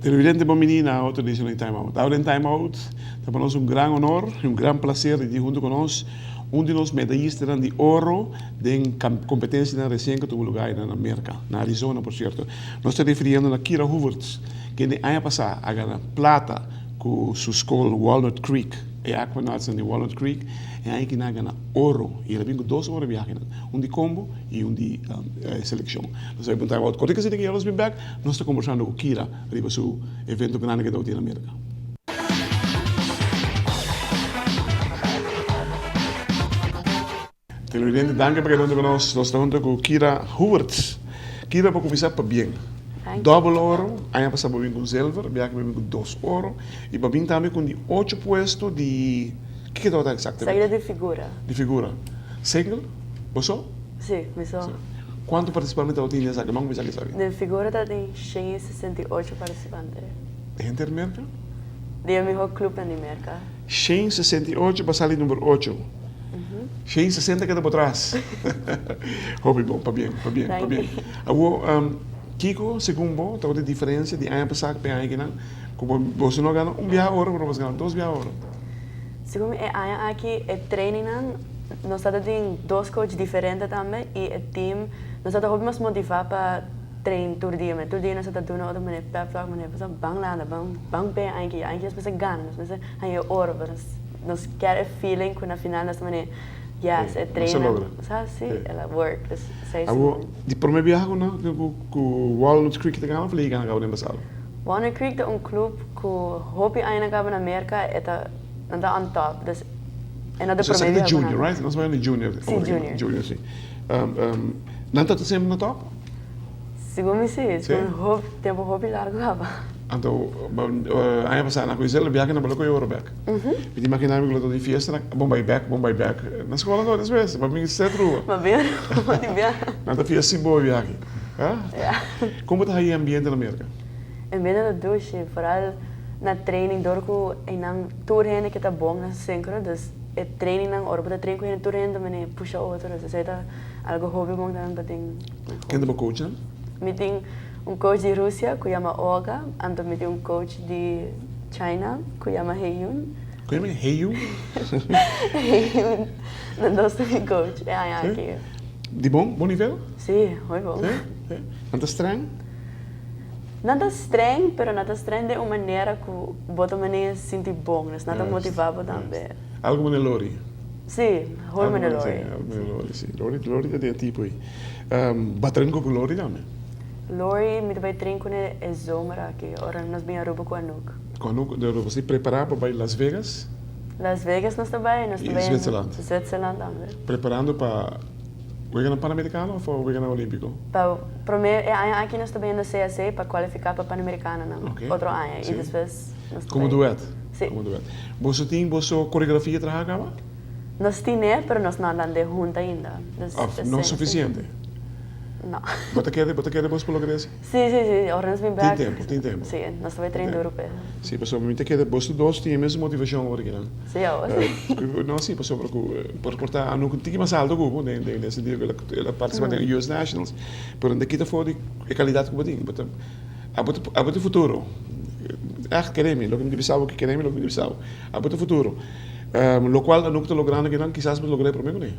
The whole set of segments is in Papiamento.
Televidente bon bini na otro edicion di Time Out. Awe den Time Out ta pa nos un gran honor y un gran placer di tin hunto cu nos un di nos medayistanan di oro den competencianan recien cu tuvo lugar na Merca, na Arizona por cierto. Nos ta refiriendo na Kira Hoevertsz, kende aña pasa a gana plata cu su scol Walnut Creek, e Aquanautsnan di Walnut Creek, e aña aki nan a gana oro y el a bin cu dos oro biahenan, un di combo y un di seleccion. Nos a bay punta about kote casita cu ya nos bin bek, nos ta combersando cu Kira riba su evento grandi cu e ta tin na Merca. Televidente, danki pa keda huntu ku nos. Nos ta huntu ku Kira Hoevertsz. Kira, pa kuminsá, pabien. Dòbel oro, aña pasá bo bin ku un zilver, biaha bo bin ku dos oro i bo bin tambe ku un di ocho puesto di, kiko tabata eksaktamente? Saida di figura. Di figura. Single? Bo so? Si, mi so. Kuantu partisipante tabatin den esaki? Ban kuminsá ku esaki. Den figura tabatin shen i 68 partisipante. Di henter Merka? Di e mihó klupnan di Merka. 168 pa sali number ocho. 160 keda bo tras. Hopi bon, pabien, pabien, pabien. Awor, kiko segun bo tabata e diferensia di aña pasá ku e aña akinan ku bo boso no a gana un biaha oro pero boso a gana dos biaha oro? Segun mi e aña aki e trainingnan nos tabata tin dos coach diferente tambe i e team nos tabata hopi mas motivá pa train tur dia. Tur dia nos tabata duna otro manera pep talk manera boso ban landa ban ban p'e aña aki aña aki nos mester gana nos mester haña e oro pero nos kier e feeling ku na final nos ta manera yes e train sa si el a work dus esei si. Awor di prome biaha ku nan ku Walnut Creek ta gana of lei gana kaba den pasado? Walnut Creek ta un club ku hopi aña nan kaba na Merka e ta nan ta on top dus e no ta prome biaha ku nan. Junior right? Nos bai junior. Si junior. Junior si. Nan ta semper na top? Segun mi si, segun hopi tempu hopi largu kaba. Anto aña pasá nan ku Isel biaha na bala ku yoro bek. Mi ta imaginá mi ku lo ta di fiesta nan bon bai bek, bon bai bek na skola anto despues pa mi set rua. Ma bin Aruba di biaha. Nan ta fiesta sin bo biaha. Ya. Kon bo ta haña e ambiente na Merka? E ambiente ta dushi, foral na training dor ku einan tur hende ke ta bon na sinkro dus e trainingnan ora bo ta train ku hende tur hende ta mene pusha otro dus esei ta algo hopi bon tambe pa tin. Ken ta bo coachnan? Mi tin un coach di Rusia ku yama Olga, anto mi tin un coach di China ku yama Heyun. Ku yama Heyun? Heyun. Nan dos ta mi coach e aña aki. Di bon? Bon nivel? Si, hopi bon. Si? Si. Nan ta streng? Nan ta streng, pero nan ta streng den un manera ku bo ta manera sinti bon, dus nan ta motiva bo tambe. Algu manera Lori? Si, hopi manera Lori. Algu manera Lori, si. Lori, Lori ta den e tipo ei. Bo a train ku Lori tambe? Lori, mi ta bai train kuné e zomer aki, ora nos bin Aruba ku Anouk. Ku Anouk, de Aruba. Si prepará pa bai Las Vegas? Las Vegas nos ta bai, nos ta bai. I Zwitserland. Zwitserland tambe. Preparando pa Weganan Panamericano of Weganan Olimpico? Pa prome e aña aki nos ta bai na CAC pa kualifiká pa Panamericanonan otro aña i despues nos ta bai. Komo duet? Si. Komo duet. Boso tin boso koreografia traha kaba? Nos tine, pero nos no a land'é hunta ainda. Dus Of no sufisiente? No. Bo ta kere, bo ta kere bos por logra esei? Si, si, si. Ora nos bin bek. Tin tempu, tin tempu. Si, nos ta bai train duro p'e. Si, pasobra mi ta kere boso dos tin e mesun motivashon ora kinan. Si, awor si. No, si, pasobra ku por por ta Anouk un tiki mas alto ku bo den den sentido ku el a partisipa den US Nationals, pero no ta kita for di e kalidat ku bo tin. Bo ta abo ta abo ta e futuro. Ègt kere mi, loke mi ta bisa bo, kere mi loke mi ta bisa bo. Abo ta e futuro. Lokual Anouk ta logrando kinan kisas bo ta logra e promé kuné.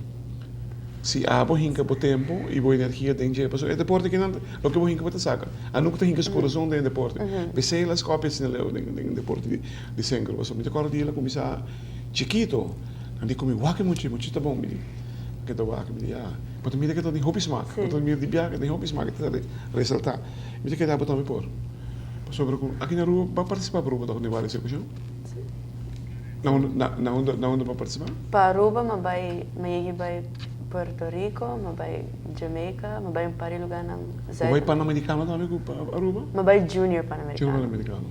Si abo hinka bo tempu i bo energia den dje, pasobra e deporte kinan loke bo hinka bo ta saka. Anouk ta hinka su kurason den e deporte. P'esei el a skòpi asina leu den den deporte di di sinkro. Pasobra mi ta kòrda di el a kuminsá chikito, nan di ku mi wak e mucha, e mucha ta bon. Mi di ke ta wak? Mi di ya. Bo ta mira ke ta den hopi smak. Bo ta mira di biaha ke ta den hopi smak, e ta resaltá. Mi ta keda abo tambe por. Pasobra ku aki na Aruba bo a partisipá pa Aruba tòg den vários okashon? Na unda, na unda, na unda bo a partisipá? Pa Aruba mi a bai, mi a yegi bai Puerto Rico, mi a bai Jamaica, mi a bai un par di lugarnan Bo bai Panamericano tambe ku Aruba? Mi a bai Junior Panamericano. Junior Panamericano.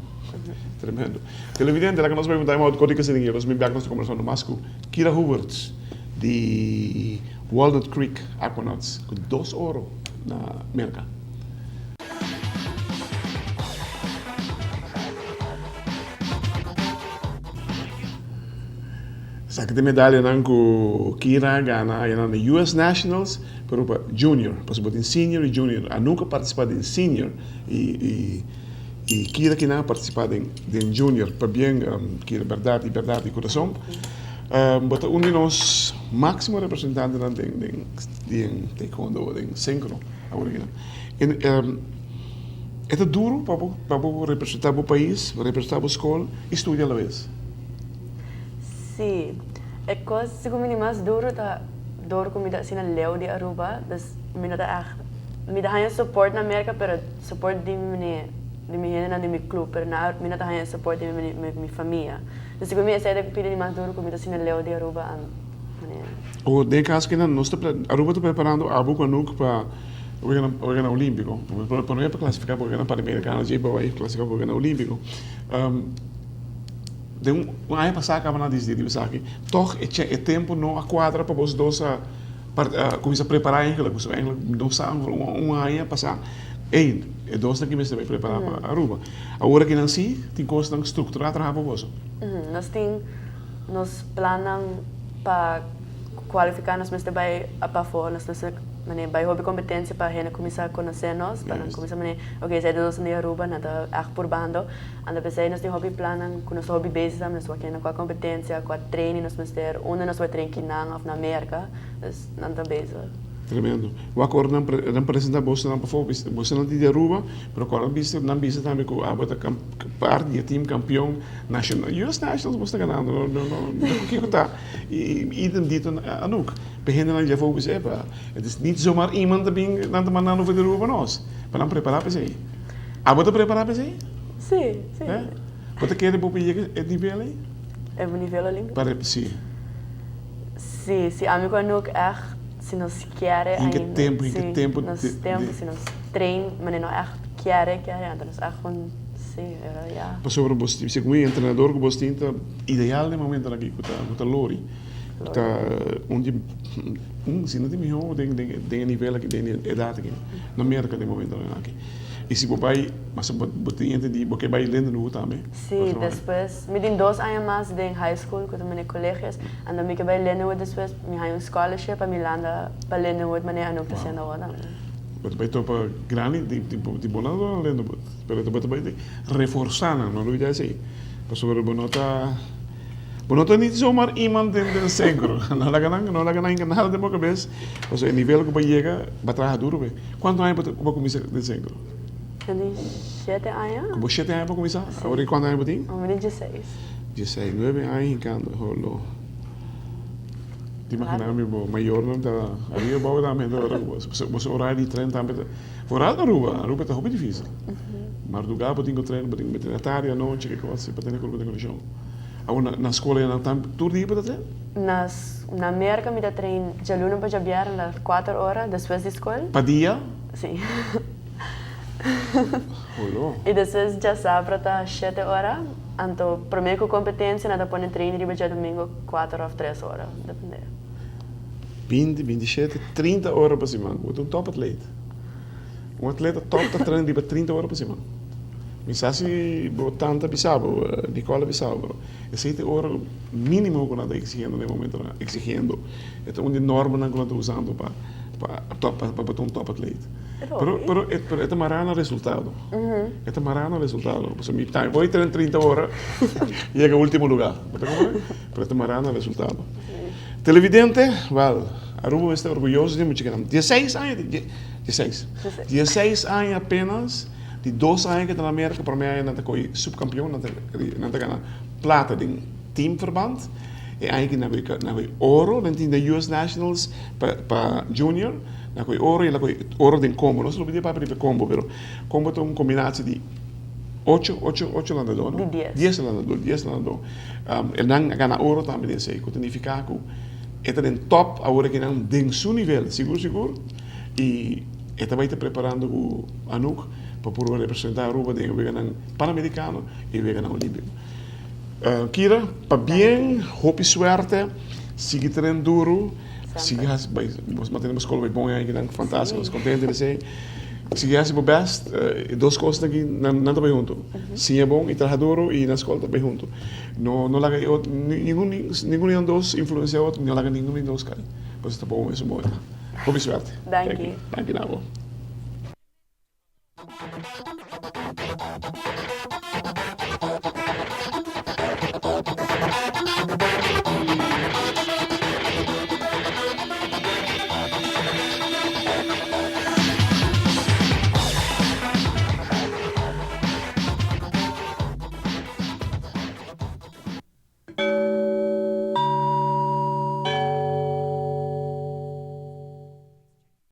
Tremendo. Televidente, laga nos bai un time out kòrti kese den nos bin bèk nos ta kombersando mas ku Kira Hoevertsz di Walnut Creek Aquanauts ku dos oro na Merka. Esaki ta e medalyanan ku Kira a gana ayanan na US Nationals, pero pa Junior, pasobra bo tin Senior i Junior. Anouk a partisipá den Senior i i Kira kinan a partisipá den den Junior. Pabien Kira, bèrdat i bèrdat di kurason. Bo ta un di nos máksimo representantenan den den den taekwondo, den sinkro awor aki. E ta duru pa bo pa bo representá bo pais, representá bo skol i studia alabes. Sí, e kos sigur mi di mas duru ta dor ku mi ta asina leu di Aruba, dus mi no ta ègt, mi ta haña support na Merka pero support di mi di mi hendenan di mi club pero na mi no ta haña support di mi mi famia. Dus sigur mi esei ta e pida di mas duru ku mi ta asina leu di Aruba an manera. O den e kaso kinan nos ta Aruba ta preparando abo ku Anouk pa Weganan Olímpiko. Promé pa klasifiká pa Weganan Panamerikano dje pa bai klasifiká pa Weganan Olímpiko. Den un aña pasá kaba nan a disidí riba esaki. Tòg e e tempu no a kuadra pa bos dos a kuminsá prepará eigentlik. Pasobra eigentlik nos sa un aña pasá ey e dosnan ki mester bai prepará pa Aruba. Awor aki nan sí tin kosnan strukturá traha pa boso. Nos tin nos plannan pa kualifiká nos mester bai pafó, nos mester manera bai hopi kompetensia pa hende kuminsá konosé nos, pa nan kuminsá manera ok esei ta dosnan di Aruba nan ta ègt purbando. Anto p'esei nos tin hopi plannan ku nos ta hopi bezig tambe, nos wak na kua kompetensia, kua training nos mester, unda nos por train kinan òf na Merka, dus nan ta bezig. Tremendo. Wak ora nan nan presenta bosonan pafó, bosonan di Aruba, pero kòrda bisa nan bisa tambe ku abo ta parti di e team kampion nashonal, US Nationals boso ta ganando, no no no no ku kiko ta i idem dito Anouk, pa e hendenan di afó bisa epa, het is niet zomaar iemand ta bin nan ta mandando for di Aruba pa nos, pa nan prepara pa esei. Abo ta prepará pa esei? Sí, sí. Eh? Bo ta kere bo por yega e nivel ei? E nivel olímpiko? Pa rep, sí. Sí, sí, ami ku Anouk ègt si nos kiere Hinka ainda. tempu, hinka Sí, tempu nos di, tempu, di. si nos train manera nos ègt kiere, kiere, anto nos ègt gewoon, sí, era ya. Pasobra bo segun e entrenador ku bo tin ta ideal den momentonan aki ku ta ku ta Lori. Ku ta un di un si no di mihó den den den e nivel aki den e edat aki na Merka den momentonan aki. I si bo bai, pasobra bo bo tin entendí bo ke bai Lindenwood tambe. Sí, Otro aña. despues mi tin dos aña mas den high school ku ta mane colegios, anto mi ke bai Lindenwood despues, mi haña un scholarship pa mi landa pa Lindenwood manera Anouk ta Wow. siendo awor tambe. Bo ta bai topa grandi di di di bo lado na Lindenwood, pero bo ta bai reforsá nan, no lubidá esei, pasobra bo no ta bo no ta ni zomaar iemand den den seguro, no laga nan no laga nan hinka nada den bo kabes, pasobra e nivel ku bo a yega bo a traha duru be. Kuantu aña bo ta ku bo a kuminsá den sentro? Mi tin shete aña. Ku bo shete aña bo a kuminsá? Si. Awor kuantu aña bo tin? Mi tin dieseis. Dieseis, nuebe aña hinkando holo. Ti imaginá mi bo mayornan ta ariba abou tambe hende ora ku bo. Boso orario di tren tambe ta, foral na Aruba, Aruba ta hopi difísil. Mardugá bo tin ku tren, bo tin ku mete na tardi, anochi, ke kos pa tene kurpo den kondishon. Awor na skola ya nan tambe tur dia bo ta tren? Na na Merka mi ta train djaluna pa djabièrnè la kuater ora despues di skol. Pa dia? Si. Holo. I despues djasabra ta shete ora, anto promé ku kompetensia nan ta pone train riba djadumingu kuater òf tres ora, depende. Binti, bintishete, 30 ora pa siman. Bo ta un top atlet. Un atleta top ta train riba 30 ora pa siman. Mi sa si bo tanta bisa bo, Nicole a bisa bo, pero esei ta e ora minimo ku nan ta eksigiendo den e momentonan, eksigiendo. E ta un di e normanan ku nan ta usando pa pa top pa bo ta un top atlet. Pero pero e pero e ta mará na resultado. E ta mará na resultado. Pasobra mi tambe por train 30 ora yega ultimo lugá. Bo ta komprende? Pero e ta mará na resultado. Televidente, wèl, Aruba mester orguyoso di e muchanan. Dieseis aña, dieseis, dieseis aña apenas. Di dos aña ke ta na Merka, prome aña nan ta kohe subkampion, nan ta nan ta gana plata den teamverband. E aña aki nan nan kohe oro, nan tin den US Nationals pa pa junior, nan kohe oro i nan kohe oro den combo. Nos lo pidi papia riba e combo, pero combo ta un kombinatie di ocho ocho ocho landadó, no? Di dies. Dies landadó, dies landadó. E nan a gana oro tambe den esei, ku ta nifiká ku e ta den top awor aki nan den su nivel, sigur sigur. I e ta bai ta preparando ku Anouk pa por representá Aruba den e weganan Panamerikano i e weganan Olímpiko. Kira, pabien, hopi suerte, sigui tren duru, sigui hasi bai, bo mantené bo skol bai bon e aña kinan, fantástiko, nos kontento di esei. Sigui hasi bo best, e dos kosnan aki nan ta bai huntu. Siña bon i traha duru i na skol ta bai huntu. No no laga e otro, ningun ningun di nan dos influensia otro, no laga ningun di nan dos kai. Pasobra ta bon esun bon e ta. Hopi suerte. Danki. Danki na bo.